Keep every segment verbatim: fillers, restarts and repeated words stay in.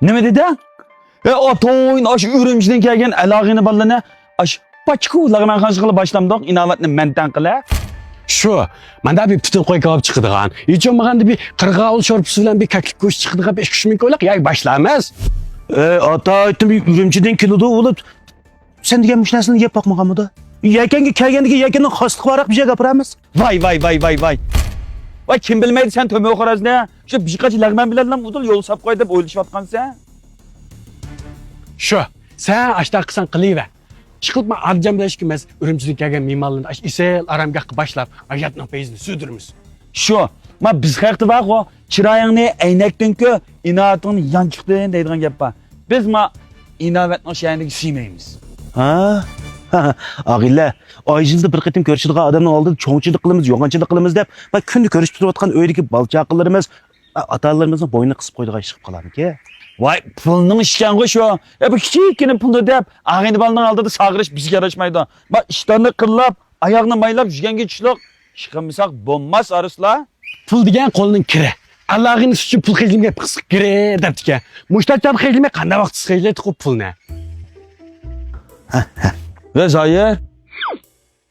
نېمە دېدىڭ؟ ئە، ئاتايىن ئاشۇ ئۈرۈمچىدىن كەلگەن ئاغىنە بالىلىرىنى ئاشۇ پاچكۇ لەغمەنخانىسىغا باشلامدۇق، ئىناۋەتنى مەنتەن قىلە. شۇ، ماندا بىر پۈتۈن قوي كاۋاپ چىقىدىغان، ھېچ بولمىغاندا بىر قىرغاۋۇل شورپىسى بىلەن بىر كاكلىك گۆش چىقىدىغان بىر ئىككى ئۈچ مىڭ كويلۇق يەرگە باشلامىز. ئە، ئاتايىن ئۈرۈمچىدىن كېلىدۇ بولۇپ، سەن دېگەن مۇشۇ نەرسىنى يەپ باقمىغانمىدۇ؟ يەكەنگە كەلگەندىكىن يەكەننىڭ خاسلىقى بارراق بىر يەرگە ئاپىرامىز. ۋاي، ۋاي، ۋاي، ۋاي، ۋاي. ۋاي، كىم بىلمەيدۇ سەن تۆمۈر خورازنى؟ شۇ بىر قاچا لەغمەن بىلەنلا ئۇدۇل يول ساپ قوي دەپ ئويلىشىۋاتقانسەن. شۇ، سەن ئاشتاق قىلساڭ قىلىۋەر. ئىشقىلىپ، مەن ئادىجان بىلەن ئىككىمىز ئۈرۈمچىدىن كەلگەن مېھمانلارنى ئاشۇ ئېسىل ئارامگاھقا باشلاپ، ھاياتنىڭ پەيزىنى سۈردۈرىمىز. شۇ، ما بىز خەقتە بارغۇ، چىرايىڭنى ئەينەكتىن كۆر، ئىناۋىتىڭنى يانچۇقتىن دەيدىغان گەپ بار. بىز ما ئىناۋەتنىڭ شەنىگە سىيمايمىز. ھا؟ ئاغىنىلەر، ئايجىلدا بىر قېتىم كۆرۈشىدىغان ئادەمنىڭ ئالدىدا چوڭچىلىق قىلىمىز، يوغانچىلىق قىلىمىز دەپ، ما كۈندە كۆرۈشۈپ تۇرۇۋاتقان ئۆيدىكى بالا-چاقىلىرىمىز، ئاتا-ئانىلىرىمىزنىڭ بوينىنى قىسىپ قويىدىغان ئىش قىلىپ قالارمىكىن؟ ۋاي، پۇلنىڭ ئىشىكەنغۇ شۇ. يا، بۇ كىچىككىنە پۇلنى دەپ، ئاغىنە بالىنىڭ ئالدىدا ساغىرىش بىزگە ياراشمايدۇ. ما ئىشتاننى قىللاپ، ئاياغنى مايلاپ يۈرگەنگە چۈشلۈك ئىش قىلمىساق بولماس، ئارۇسلار. پۇل دېگەن قولنىڭ كىرى. ئالاغىنى ئۈچۈن پۇل خەجلىمىگە پىخسىق كىرى دەپتىكەن. مۇشتاق چاغدا خەجلىمەي قانداق ۋاقىتتا خەجلەيدىغۇ پۇلنى؟ ۋە زايىر.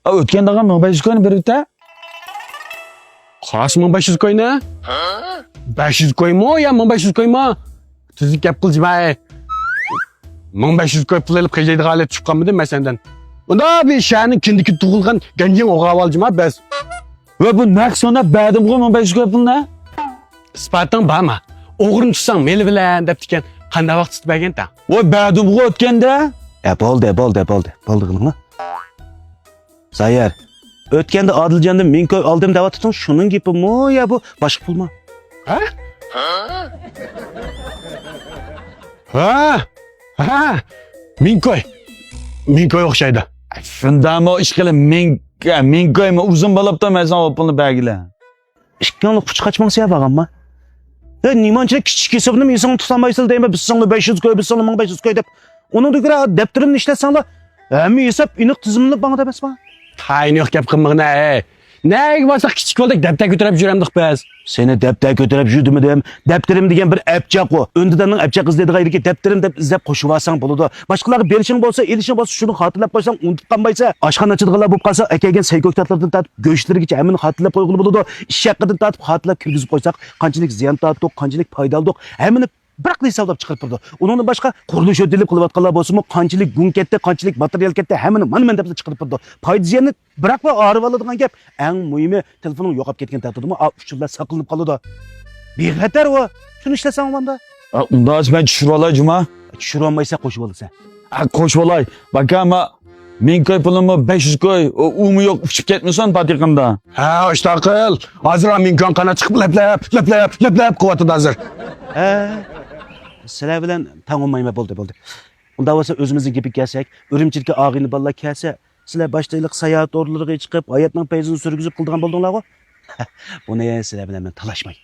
ئا، ئۆتكەن داغا مىڭ بەش يۈز كوينى بېرىۋېتە. قايسى مىڭ بەش يۈز كوينى؟ بەش يۈز كويمۇ يا مىڭ بەش يۈز كويمۇ؟ تۈزۈك گەپ قىل جىماي. مىڭ بەش يۈز كوي پۇل ئېلىپ خەجلەيدىغان ھالەت چۈشۈپ قالمىدى مەن سەندىن. ئۇندا بىر شەھەرنىڭ كىندىكى تۇغۇلغان گەنجىڭ ئوغاۋال جىما بەس. ۋە بۇ نەق سونا بەردىمغۇ مىڭ بەش يۈز كوي پۇلنى. ئىسپاتىڭ بارمۇ؟ ئوغرىنى تۇتساڭ مېلى بىلەن دەپتىكەن. قانداق ۋاقىت تۇتۇپ بەرگەنتەڭ؟ ۋە بەردىمغۇ ئۆتكەندە. ئە، بولدى، بولدى، بولدى. بولدى قىلىڭلار. زايەر، ئۆتكەندە ئادىلجاندىن مىڭ كوي ئالدىم دەۋاتىتىڭ، شۇنىڭ گېپىمۇ يا بۇ باشقا پۇلمۇ؟ ھە؟ ھە؟ ھە؟ مىڭ كوي. مىڭ كوي ئوخشايدۇ. شۇنداقمۇ ئىشقىلىپ مىڭ، مىڭ كويمۇ ئۇزۇن بولۇپتۇ، مەن ساڭا ئۇ پۇلنى بەرگىلى. ئىككىڭلار قۇچ قاچماڭسىيە بارغانما؟ ھە، نېمانچىلىك كىچىك ھېسابنىمۇ ئېسىڭدە تۇتالمايسىلەر دەيمەن، بىز سىڭلار بەش يۈز كوي، بىز سىڭلار مىڭ بەش يۈز كوي دەپ. ئۇنىڭدىن كۆرە دەپتىرىمنى ئىشلەتسەڭلار، ھەممە ھېساب ئېنىق تىزىملىنىپ ماڭىدۇ ئەمەسما؟ تايىنى يوق گەپ قىلمىغىن ھەي. نەگە بارساق كىچىك بالىدەك دەپتەر كۆتۈرۈپ يۈرەمدۇق بىز. سېنى دەپتەر كۆتۈرۈپ يۈردۈمۇ دېدىم؟ دەپتىرىم دېگەن بىر ئەپچەقۇ. ئۆندىدارنىڭ ئەپچەق ئىزدەيدىغان يېرىگە دەپتىرىم دەپ ئىزدەپ قوشۇۋالساڭ بولىدۇ. باشقىلارغا بېرىشىڭ بولسا، ئېلىشىڭ بولسا، شۇنى خاتىرىلەپ قويساڭ ئۇنتۇپ قالمايسەن. ئاشخانا ئاچىدىغانلار بولۇپ قالسا، ئەكەلگەن سەي كۆكتاتلاردىن تارتىپ، گۆشلىرىگىچە ھەممىنى خاتىرىلەپ قويغىلى بولىدۇ. ئىش ھەققىدىن تارتىپ خاتىرىلەپ كىرگۈزۈپ قويساق، قانچىلىك زىيان تارتتۇق، قانچىلىك پايدا ئالدۇق، ھەممىنى بىراقلا ھېسابلاپ چىقىرىپ بېرىدۇ. ئۇنىڭدىن باشقا، قۇرۇلۇش ئۆتىلىپ قىلىۋاتقانلار بولسىمۇ، قانچىلىك گۇڭ كەتتى، قانچىلىك ماتېرىيال كەتتى، ھەممىنى مانا مەن دەپلا چىقىرىپ بېرىدۇ. پايدا زىياننى بىراقلا ئايرىۋالىدىغان گەپ. ئەڭ مۇھىمى، تېلېفونۇڭ يوقاپ كەتكەن تەقدىردىمۇ ئا ئۇچۇرلار ساقلىنىپ قالىدۇ. بىخەتەر ئۇ. شۇنى ئىشلەتسەڭ بولامدۇ؟ ئا، ئۇنداق مەن چۈشۈرۈۋالاي جۇما. چۈشۈرۈۋالمايسەن، قوشۇۋالىسەن. ئا، قوشۇۋالاي. باكا، ما مىڭ كوي پۇلۇممۇ، بەش يۈز كوي، ئۇ، ئۇمۇ يوق، ئۇچۇپ كەتمىسۇن پاتىقىمدا. ھە، ئاشتاقىل. ھازىر مىڭ كوينىڭ قانات چىقىپ لەپلەپ، لەپلەپ، لەپلەپ قىلىۋاتىدۇ ھازىر. ھە. سىلەر بىلەن تەڭ بولمايمەن، بولدى، بولدى. ئۇنداق بولسا ئۆزىمىزنىڭ گېپىگە كەلسەك، ئۈرۈمچىدىكى ئاغىنە بالىلار كەلسە، سىلەر باشتا ھېلىقى ساياھەت ئورۇنلىرىغا چىقىپ، ھاياتنىڭ پەيزىنى سۈرگۈزۈپ قىلىدىغان بولدۇڭلارغۇ؟ بۇنى سىلەر بىلەن مەن تالاشماي.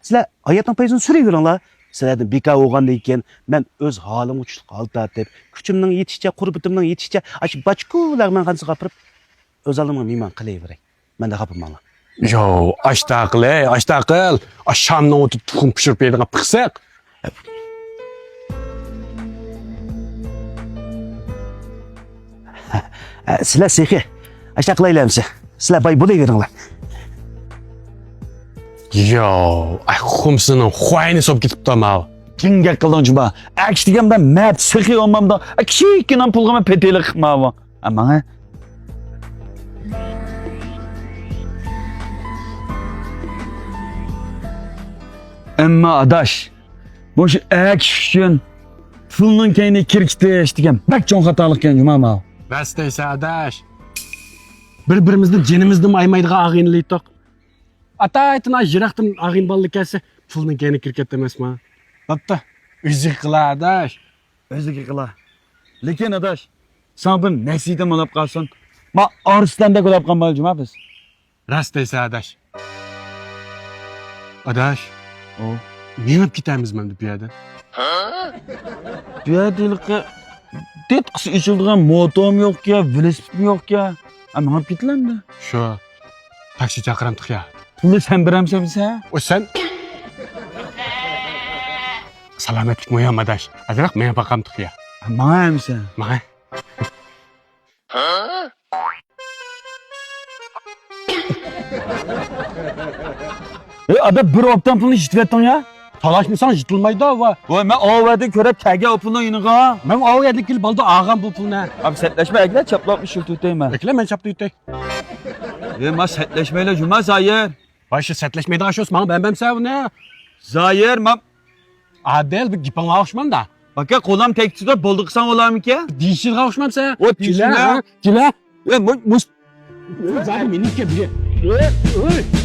سىلەر ھاياتنىڭ پەيزىنى سۈرۈۋېرىڭلار. سىلەردىن بىكار بولغاندىن كېيىن، مەن ئۆز ھالىمغا چۈشلۈك ھال تارتىپ، كۈچۈمنىڭ يېتىشىچە، قۇربىتىمنىڭ يېتىشىچە، ئاشۇ باچكۇ لەغمەنخانىسىغا ئاپىرىپ، ئۆز ھالىمغا مېھمان قىلىۋېرەي. مەندىن خاپا بولماڭلار. ياۋ، ئاشتاقىل، ھەي، ئاشتاقىل. ئاشامنىڭ ئوتى تۇخۇم پىشۇرۇپ يەيدىغان پىخسىق. ھە، سىلەر سېخىي. ئاشتاق قىلايلى ئەمسە. سىلەر باي بولۇۋېرىڭلار. ياۋ، ئاي، خۇمسىنىڭ خۇاينى سوپ كېتىپتۇ ماۋۇ. كىمگە قىلدىڭ جۇما؟ ئەكسى دېگەن بىلەن مەت سېخىي بولمامدۇ؟ ئا، كىچىككىنە پۇلغىمۇ پېتىلىق قىلماۋۇ. ئە، ماڭا. ئەمما ئاداش، مۇشۇ ئەكىش ئۈچۈن پۇلنىڭ كەينىگە كىرىكىتىش دېگەن بەك چوڭ خاتالىقكەن جۇما ماۋۇ. راست دەيسەن ئاداش. بىر-بىرىمىزنى جېنىمىزدىنمۇ ئايىمايدىغان ئاغىنىلەر ئىدۇق. ئاتايتىن يىراقتىن ئاغىنە بالىلار كەلسە، پۇلنىڭ كەينىگە كىرىكەتتى ئەمەسما؟ بوپتۇ، ئۆزىگە قىلا ئاداش. ئۆزىگە قىلا. لېكىن ئاداش، ساڭا بىر نەسىھىتىم بولاپ قالسۇن. ما ئارسلاندەك بولاپ قالمايلى جۇما بىز. راست دەيسەن ئاداش. ئاداش. ئو. مېڭىپ كېتەمىزمۇ ئەمدى بۇ يەردىن؟ بۇ يەردە ھېلىقى دېتقىسى ئېچىلىدىغان موتورمۇ يوقكەن، ۋېلىسىپىتمۇ يوقكەن. ئا، مېڭىپ كېتىلەمدۇ؟ شۇ. تاكسى چاقىرامتىق يا؟ پۇلنى سەن بېرەمسەن بىزگە؟ ئو، سەن. سالامەتلىك مۇھىم ئاداش. ئازراق مېڭە باقامتۇق يا. ماڭا ئەمىسە. ماڭا. ئەي ئادا، بىر ئوبدان پۇلنى يىتىۋەتتىڭ يا. تالاشمىساڭ يىتىلمايدۇ ۋا. ۋاي، مەن ئاۋۇ يەردىن كۆرۈپ كەلگەن ئۇ پۇلنىڭ يېنىغا. مەن ئاۋۇ يەردىن كېلىپ ئالدى ئاغام بۇ پۇلنى. ئابى سەتلەشمە ئەگلە، چاپلاپ ئىشلىتىۋېتەي مەن. ئەكلە، مەن چاپلاپ ئۆتەي. ئەي ما سەتلەشمەيلە جۇما زايىر. ۋاي شۇ سەتلەشمەيدىغان شۇ، ماڭا بەرمەمسە بۇنى. زايىر ما. ئادىل، بىر گېپىڭ ئوخشىمامدا. باكا، قولام تەگسىدە بولدى قىلساڭ بولامىكەن؟ دېيىشىدىغان ئوخشىمامسەن. ئو، دېيىشىدە. كېلە، ھە؟ كېلە. ئۆي، مۇش، مۇش. زادى مېنىڭكى بىلە. ئۆي، ئۆي.